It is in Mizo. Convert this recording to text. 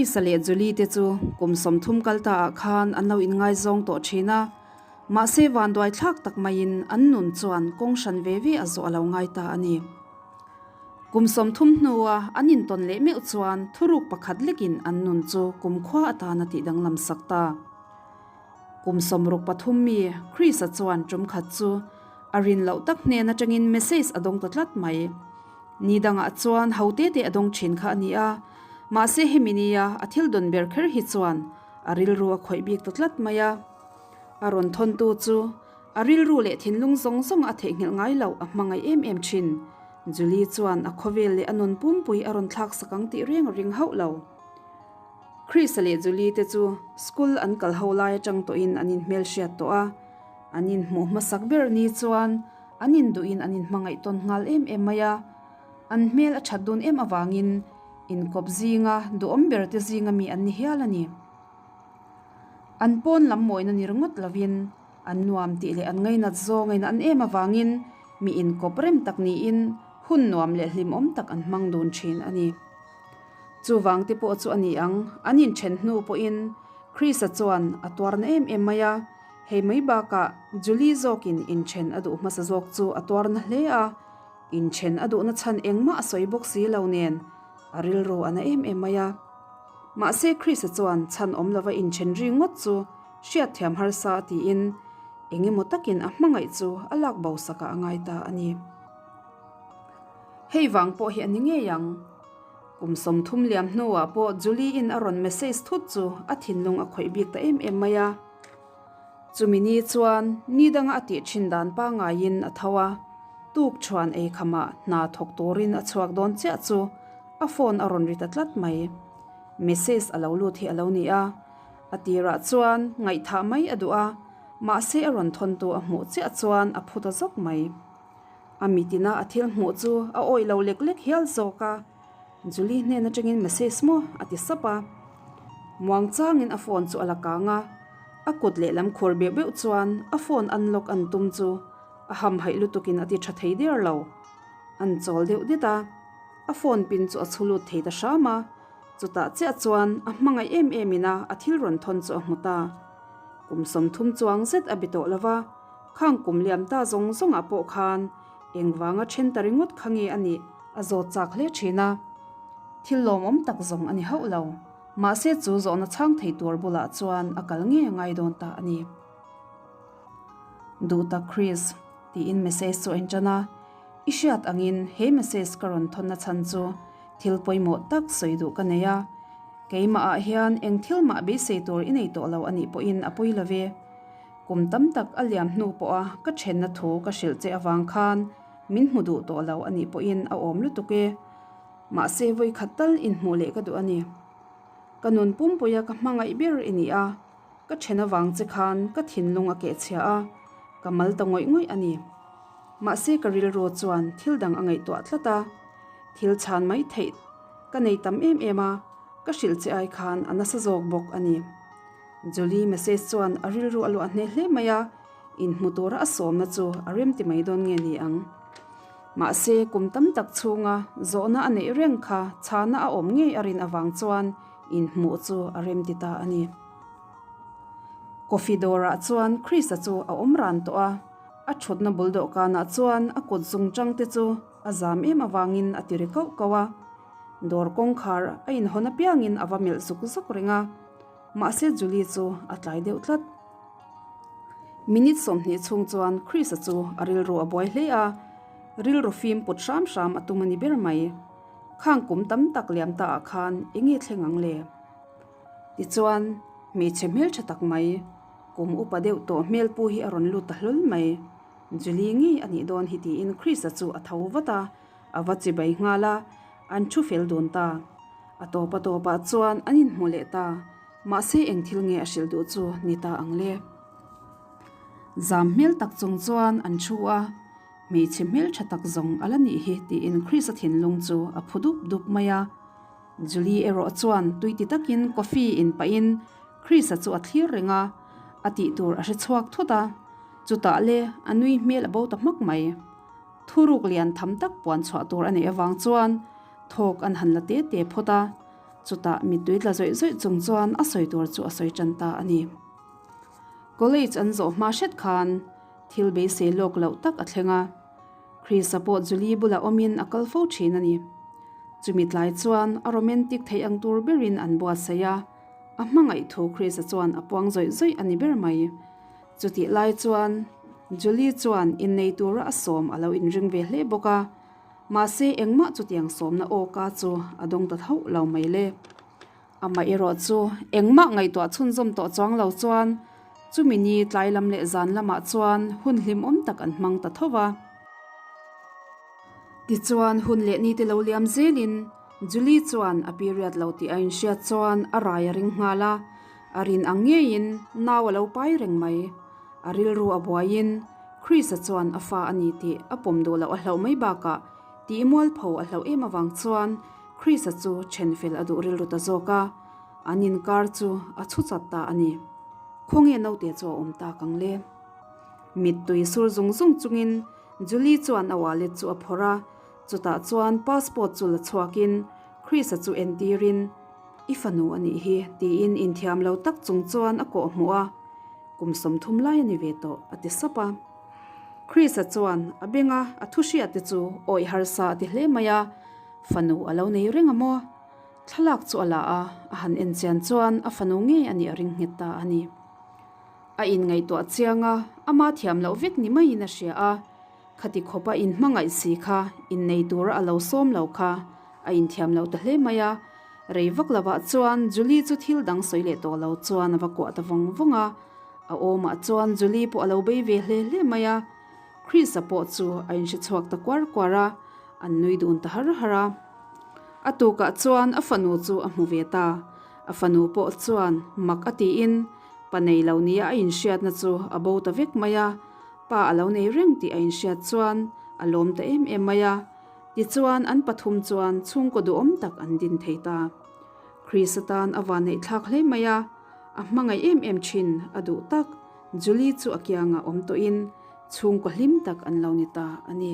Chris-a leh Julie te chu kum 30 kal ta ah khan an lo inngaizawng tawh thin a, mahse vanduai thlak tak maiin an nun chuan kawng hran ve ve a zawh a lo ngai ta a ni. Kum 30 hnua an intawn leh meuh chuan thuruk pakhat lekin an nun chu kumkhua atana tih danglam sak ta. Kum 63 mi Chris-a chuan tum khat chu a rin loh tak hnen atangin message a dawng ta tlat mai. Ni dangah chuan ho te te a dawng thin kha a ni a, mahse hemi nia a thil dawn ber kher hi chuan a rilru a khawih bik ta tlat mai a. A rawn thawntu chu a rilru leh thinlung zawng zawng a theihnghilh ngai loh a hmangaih em em thin. Julie chuan a khawvel leh a nun pumpui a rawn thlak sak ang tih reng a ring hauh lo. Chris-a leh Julie te chu school an kal ho lai atang tawhin an inhmelhriat tawh a, an inhmuh hmasak ber ni chuan An induhin an inhmangaih tawn nghal em em mai a, an hmel a that dun em avangin inkawp zinga duhawm ber te zinga mi an ni hial a ni. An pawn lam mawina ni ringawt lovin an nuam tih leh an ngainat zawng a in an em avangin mi inkawp rem tak niin hun nuam leh hlimawm tak an hmang dun thin a ni. Chuvang te pawh chu a ni ang, an inthen hnu pawhin Chris-a chuan a tuarna em em mai a, Hei mai bakah Julie zawkin inthen a duh hmasa zawk chu a tuar na hle a, inthen a duhna chhan engmah a sawi bawk si lo nen a rilru a na em em mai a. Mahse Chris-a chuan chhan awm lova inthen ri ngawt chu hriatthiam harsa a tiin eng emaw takin a hmangaih chu a lak bo sakah a ngai ta a ni. Hei vang pawh hi a ni ngei ang. Kum 30 liam hnuah pawh Julie-in a rawn message thut chu a thinlung a khawih bik ta em em mai a. Chumi ni chuan ni danga a tih thin dan pangaiin a tho a, tuk chuan ei khamah hna thawk turin a chhuak dawn chiah chu a phone a rawn ri ta tlat mai. Message a lo lut hi a lo ni a, a tirah chuan ngaihthah mai a duh a, mahse a rawn thawntu a hmuh chiah chuan a phu ta zawk mai. A mitina a thil hmuh chu a awih lo lek lek hial zawk a, Julie hnen atangin message maw a ti sap a. Muang changin a phone chu a la kang a, a kut lehlam khur beuh beuh chuan a phone unlock an tum chu a hamhaih lutukin a ti tha thei der lo. An chawl deuh det a, a phone pin chu a chhu lut thei ta hram a, chutah chiah chuan a hmangaih em em ina a thil rawn thawn chu a hmu ta. Kum 30 chuang zet a be tawh lo va, khang kum liam ta zawng zawngah pawh khan Engvanga then ta ringawt kha nge a nih? A zawt chak hle thin a. Thil lawmawm tak zawng a ni hauh lo. Mahse chu zawhna chhang thei tur bulah chuan a kal nge ngai dawn ta a ni. Duh tak Chris, tiin message chu a intan a. I hriat angin he message ka rawn thawnna chhan chu thil pawimawh tak sawi duh ka nei a. Keimah ah hian eng thil mah beisei tur i nei tawh lo a nih pawhin a pawi lo ve. Kum tam tak a liam hnu pawha ka thenna thu ka hrilh che avang khan min hmu duh tawh lo a nih pawhin a awm lutuk e. Mahse vawi khat tal inhmuh leh ka duh a ni. Ka nun pumpuia ka hmangaih ber i ni a, ka then avang che khan ka thinlung a kehchhia a, ka mal ta ngawih ngawih a ni. Mahse ka rilru chuan thil dang a ngaihtuah tlat a, thil chhan mai theih ka nei tam em em a, ka hrilh che ai khan a nasa zawk bawk a ni. Julie message chuan a rilru a luah hneh hle mai a, inhmu tura a sawmna chu a rem ti mai dawn nge ni ang. Mahse, kum tam tak chhunga zawhna a neih reng kha chhana a awm ngei a rin avang chuan inhmuh chu a rem ti ta a ni. Coffee dawrah chuan Chris-a chu a awm ran tawh a, a thutna bul dawhkanah chuan a kut zungchang te chu a zam em avangin a ti ri kauh kauh a. Dawr kawngkhar a inhawn apiangin a va melh zuk zuk reng a. Mahse Julie chu a tlai deuh tlat. Minute 20 chhung chuan Chris-a chu a rilru a buai hle a, rilru fim put hram hram a tum a ni ber mai. Khang kum tam tak liam ta ah khan eng nge thleng ang le? Tichuan, hmeichhe hmeltha tak mai, kum upa deuh tawh hmel pu hi a rawn lut ta hlawl mai. Julie ngei a nih dawn hi tiin Chris-a chu a tho vat a, a va chibai nghal a, an thu fel dun ta. A tawp a tawpah chuan an inhmu leh ta, mahse eng thil nge a hrilh duh chu ni ta ang le. Zam hmel tak chung chuan an thu a, hmeichhe hmel tha tak zawng a la nih hi tiin Chris-a thinlung chu a phu dup dup mai a. Julie erawh chuan tui ti takin coffee in pahin Chris-a chu a thlir reng a, a tih tur a hre chhuak thut a, chutah le a nui hmel a bo ta hmak mai. Thuruk lian tham tak puan chhuah tur a neih avang chuan thawk an han la te te phawt a. Chutah mittui tla zawih zawih chung chuan a sawi tur chu a sawi tan ta a ni. College an zawh hma hret khan thil beisei lawk loh tak a thleng a. Chris-a pawh Julie bulah awmin a kal fo thin a ni. Chumi tlai chuan a romantic theih ang tur berin an buatsaih a, a hmangaih thu Chris-a chuan a puang zawih zawih a ni ber mai. Chutih lai chuan Julie chuan innei tura a sawm a lo inring ve hle bawk a, mahse engmah chutiang sawmna awka chu a dawng ta thauh lo mai le. Amah erawh chu engmah ngaihtuah chhunzawm tawh chuang lo chuan chumi ni tlai lam leh zan lamah chuan hun hlimawm tak an hmang ta tho va. Tichuan hun leh ni te lo liam zelin Julie chuan a period lo tih a inhriat chuan a rai a ring nghal a, a rin ang ngeiin nau a lo pai reng mai. A rilru a buaiin Chris-a chuan a fa a ni tih a pawm duh loh a hlauh mai bakah tih mualpho a hlauh em avang chuan Chris-a chu then fel a duh rilru ta zawk a, an inkar chu a chhu chat ta a ni. Khawnge naute chu a awm tak ang le? Mittui sur zung zung chungin Julie chuan a wallet chu a phawrh a, chutah chuan passport chu la chhuakin Chris-a chu entirin, I fanu a nih hi, tiin inthiam lo tak chung chuan a kawh hmuh a, Kum 30 lai a ni ve tawh, a ti sap a. Chris-a chuan a benga a thu hriat te chu awih harsa a ti hle mai a, Fanu a lo nei reng a maw? Thlalak chu a la a, a han en chian chuan a fanu ngei a nih a ring nghet ta a ni. A inngaihtuah chiang a, ama thiam loh vek ni maiin a hria a, khati khawpa inhmangaih si kha innei tura a lo sawm lo kha a inthiam lo ta hle mai a. Rei vak lovah chuan Julie chu thil dang sawi leh tawh lo chuan a va kuah ta vawng vawng a, a awmah chuan Julie pawh a lo bei ve hle hle mai a. Chris-a pawh chu a inhre chhuak ta kuar kuar a. An nui dun ta har har a. A tukah chuan a fanu chu a hmu ve ta. A fanu pawh chuan mak a tiin pa nei lo nia a inhriatna chu a bo ta vek mai a. Pa a lo nei reng tih a inhriat chuan a lawm ta em em mai a. Tichuan an pathum chuan chhungkaw duhawm tak an din thei ta. Chris atan a vanneih thlak hle mai a. A hmangaih em em thin a duh tak Julie chu a kiangah awm tawhin chhungkaw hlim tak an lo ni ta a ni.